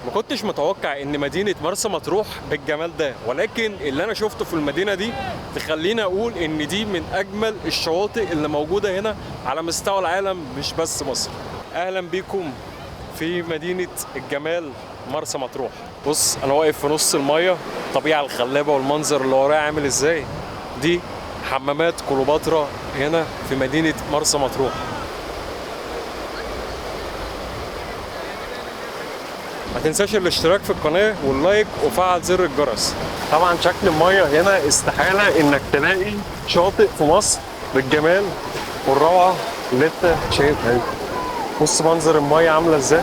ما كنتش متوقع ان مدينة مرسى مطروح بالجمال ده، ولكن اللي انا شفته في المدينة دي تخليني اقول ان دي من اجمل الشواطئ اللي موجودة هنا على مستوى العالم، مش بس مصر. اهلا بيكم في مدينة الجمال مرسى مطروح. بص انا واقف في نص المية، الطبيعة الخلابة والمنظر اللي ورايا عامل ازاي. دي حمامات كليوباترا هنا في مدينة مرسى مطروح. ما تنساش الاشتراك في القناة وال like وفعل زر الجرس. طبعا شكل المية هنا استحالة انك تلاقي شاطئ في مصر بالجمال والروعة اللي انت شايفها دي. بص منظر المية عاملة ازاي.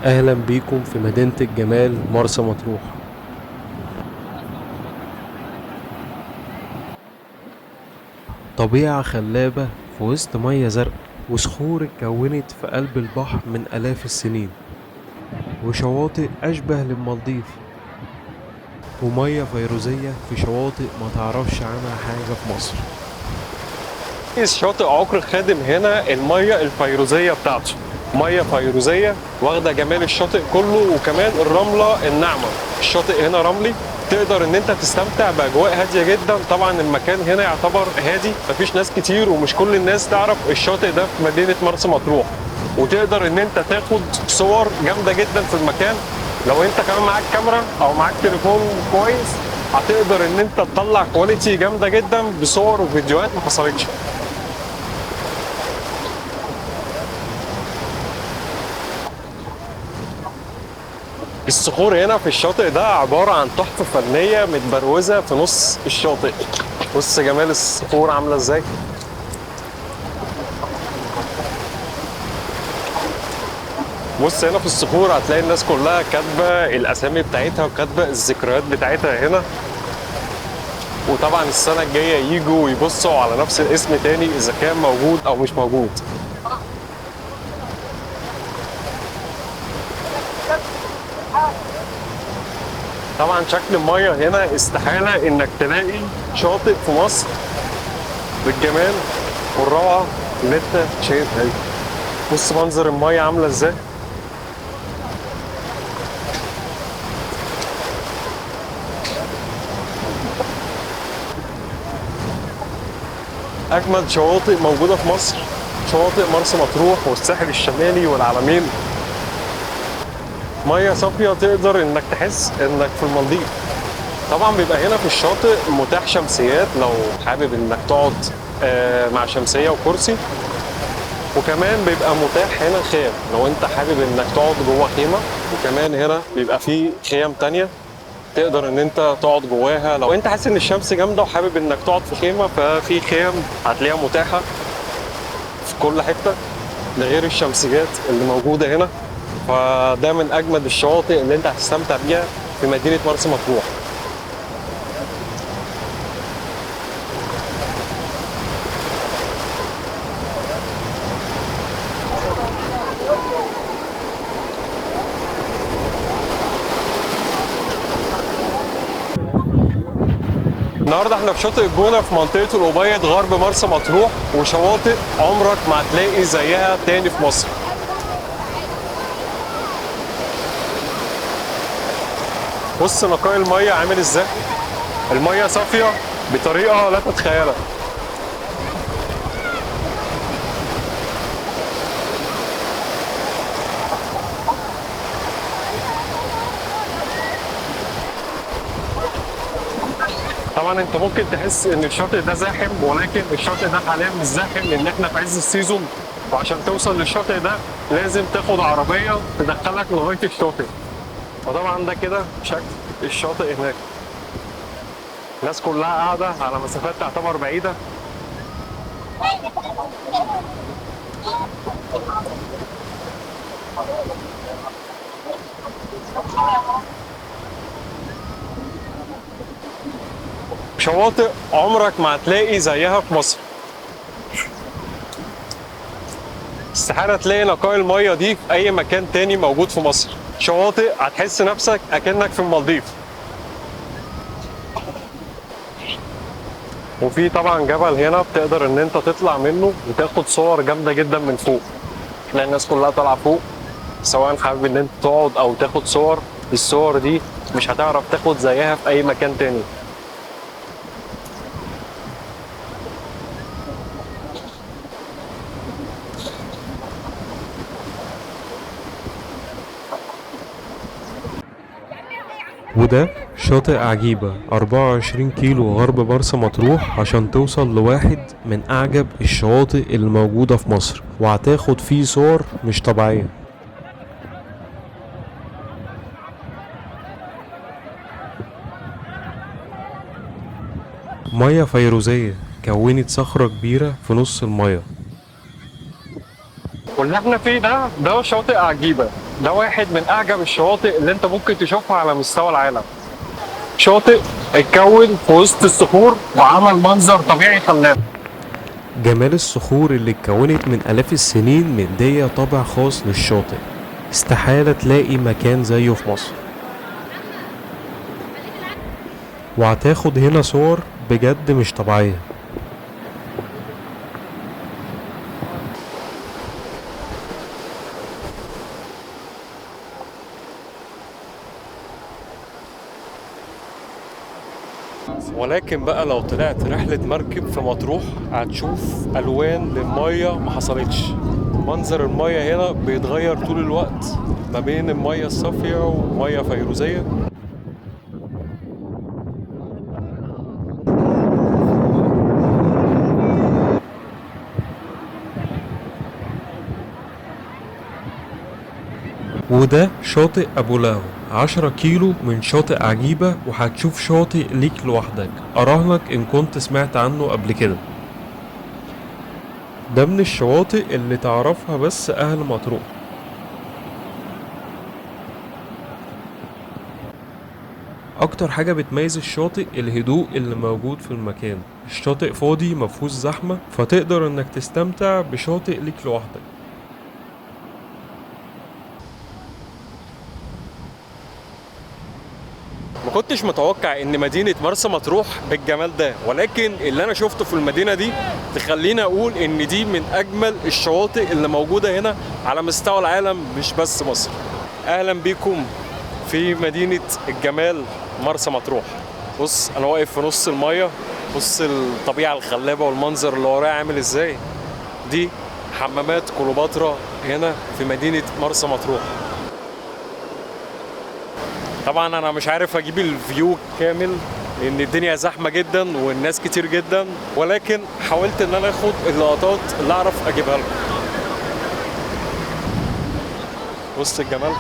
اهلا بيكم في مدينة الجمال مرسى مطروح. طبيعة خلابة في وسط مية زرقاء وصخور اتكونت في قلب البحر من آلاف السنين، وشواطئ أشبه للمالديف، ومية فيروزية في شواطئ ما تعرفش عنها حاجة في مصر. شاطئ عقر الخادم هنا المية الفيروزية بتاعته مية فيروزية واخدة جمال الشاطئ كله، وكمان الرملة الناعمة. الشاطئ هنا رملي، تقدر ان انت تستمتع باجواء هادية جدا. طبعا المكان هنا يعتبر هادي، مفيش ناس كتير، ومش كل الناس تعرف الشاطئ ده في مدينة مرسى مطروح. وتقدر ان انت تاخد صور جامدة جدا في المكان. لو انت كمان معاك كاميرا او معاك تليفون كويس هتقدر ان انت تطلع quality جامدة جدا بصور وفيديوهات ما حصلتش. الصخور هنا في الشاطئ ده عبارة عن تحفة فنية متبروزة في نص الشاطئ. بص جمال الصخور عاملة ازاي. بص هنا في الصخور هتلاقي الناس كلها كاتبة الأسامي بتاعتها وكاتبة الذكريات بتاعتها هنا. وطبعا السنة الجاية يجوا ويبصوا على نفس الاسم تاني إذا كان موجود أو مش موجود. طبعا شكل المية هنا استحالة انك تلاقي شاطئ في مصر بالجمال والروعة اللي انت شايفها دي. بص منظر المية عاملة ازاي. اجمل شواطئ موجودة في مصر شواطئ مرسى مطروح والساحل الشمالي والعلمين. مية صافية تقدر انك تحس انك في المالديف. طبعا بيبقى هنا في الشاطئ متاح شمسيات لو حابب انك تقعد مع شمسية وكرسي، وكمان بيبقى متاح هنا خيم لو انت حابب انك تقعد جوه خيمة. وكمان هنا بيبقى فيه خيم تانية تقدر ان انت تقعد جواها لو انت حاسس ان الشمس جامدة وحابب انك تقعد في خيمة، ففي خيم هتلاقيها متاحة في كل حتة، ده غير الشمسيات اللي موجودة هنا. فده من اجمد الشواطئ اللي انت هتستمتع بيها في مدينة مرسى مطروح. النهارده احنا في شاطئ الجونة في منطقة الأبيض غرب مرسى مطروح، وشواطئ عمرك ما هتلاقي زيها تاني في مصر. بص نقاء المية عامل ازاي. المية صافية بطريقة لا تتخيلها. طبعا انت ممكن تحس ان الشاطئ ده زاحم، ولكن الشاطئ ده حاليا مش زاحم لان احنا في عز ال season، وعشان توصل للشاطئ ده لازم تاخد عربية تدخلك لغاية الشاطئ. فطبعا ده كده شكل الشاطئ هناك. الناس كلها قاعدة على مسافات تعتبر بعيدة. شواطئ عمرك ما هتلاقي زيها في مصر. استحالة تلاقي نقاء المية دي في أي مكان تاني موجود في مصر. شواطئ هتحس نفسك أكنك في المالديف. وفي طبعا جبل هنا بتقدر ان انت تطلع منه وتاخد صور جامدة جدا من فوق. تلاقي الناس كلها طالعه فوق، سواء حابب ان انت تقعد او تاخد صور. الصور دي مش هتعرف تاخد زيها في اي مكان تاني. وده شاطئ عجيبة، 24 كيلو غرب مرسى مطروح، عشان توصل لواحد من أعجب الشواطئ اللي موجودة في مصر، وهتاخد فيه صور مش طبيعية. مية فيروزية كونت صخرة كبيرة في نص المية. واللي احنا فيه ده شاطئ عجيبة. ده واحد من أعجب الشواطئ اللي انت ممكن تشوفها على مستوى العالم. شاطئ اتكون في وسط الصخور وعمل منظر طبيعي خلاب. جمال الصخور اللي اتكونت من آلاف السنين مدية طابع خاص للشاطئ، استحالة تلاقي مكان زيه في مصر. وهتاخد هنا صور بجد مش طبيعية. ولكن بقى لو طلعت رحلة مركب في مطروح هتشوف ألوان للمية ما حصلتش. منظر المية هنا بيتغير طول الوقت ما بين المية الصافية ومية فيروزية. وده شاطئ أبو لاهو، 10 كيلو من شاطئ عجيبة، وهتشوف شاطئ ليك لوحدك. أراهنك إن كنت سمعت عنه قبل كده. ده من الشواطئ اللي تعرفها بس أهل مطروح. أكتر حاجة بتميز الشاطئ الهدوء اللي موجود في المكان. الشاطئ فاضي مفهوش زحمة، فتقدر إنك تستمتع بشاطئ ليك لوحدك. ما كنتش متوقع ان مدينة مرسى مطروح بالجمال ده، ولكن اللي انا شفته في المدينة دي تخليني اقول ان دي من اجمل الشواطئ اللي موجودة هنا على مستوى العالم، مش بس مصر. اهلا بيكم في مدينة الجمال مرسى مطروح. بص انا واقف في نص المية، بص الطبيعة الخلابة والمنظر اللي ورايا عامل ازاي. دي حمامات كليوباترا هنا في مدينة مرسى مطروح. طبعا انا مش عارف اجيب ال view كامل لان الدنيا زحمة جدا والناس كتير جدا، ولكن حاولت ان انا اخد اللقطات اللي اعرف اجيبها لكم. بص الجمال.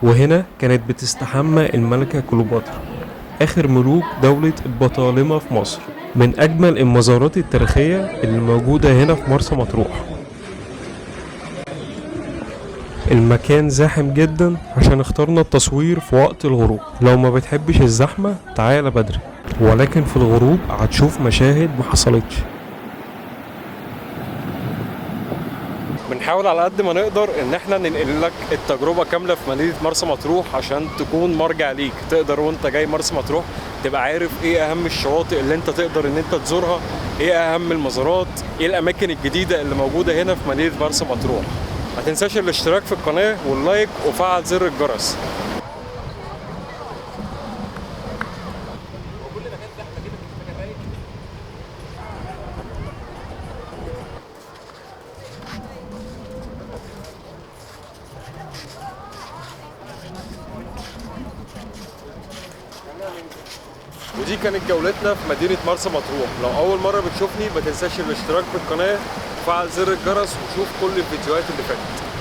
وهنا كانت بتستحمى الملكة كليوباترا، آخر ملوك دولة البطالمة في مصر. من أجمل المزارات التاريخية اللي موجودة هنا في مرسى مطروح. المكان زاحم جدا عشان اخترنا التصوير في وقت الغروب. لو ما بتحبش الزحمة تعال بدري، ولكن في الغروب هتشوف مشاهد ما حصلتش. بنحاول على قد ما نقدر ان احنا ننقل لك التجربة كاملة في مدينة مرسى مطروح عشان تكون مرجع ليك، تقدر وانت جاي مرسى مطروح تبقى عارف ايه اهم الشواطئ اللي انت تقدر ان انت تزورها، ايه اهم المزارات، ايه الاماكن الجديدة اللي موجودة هنا في مدينة مرسى مطروح. ما تنساش الاشتراك في القناة واللايك وفعل زر الجرس. ودي ودي كانت جولتنا في مدينة مرسى مطروح. لو أول مرة بتشوفني ما تنساش الاشتراك بالقناة وفعل زر الجرس وشوف كل الفيديوهات اللي فاتت.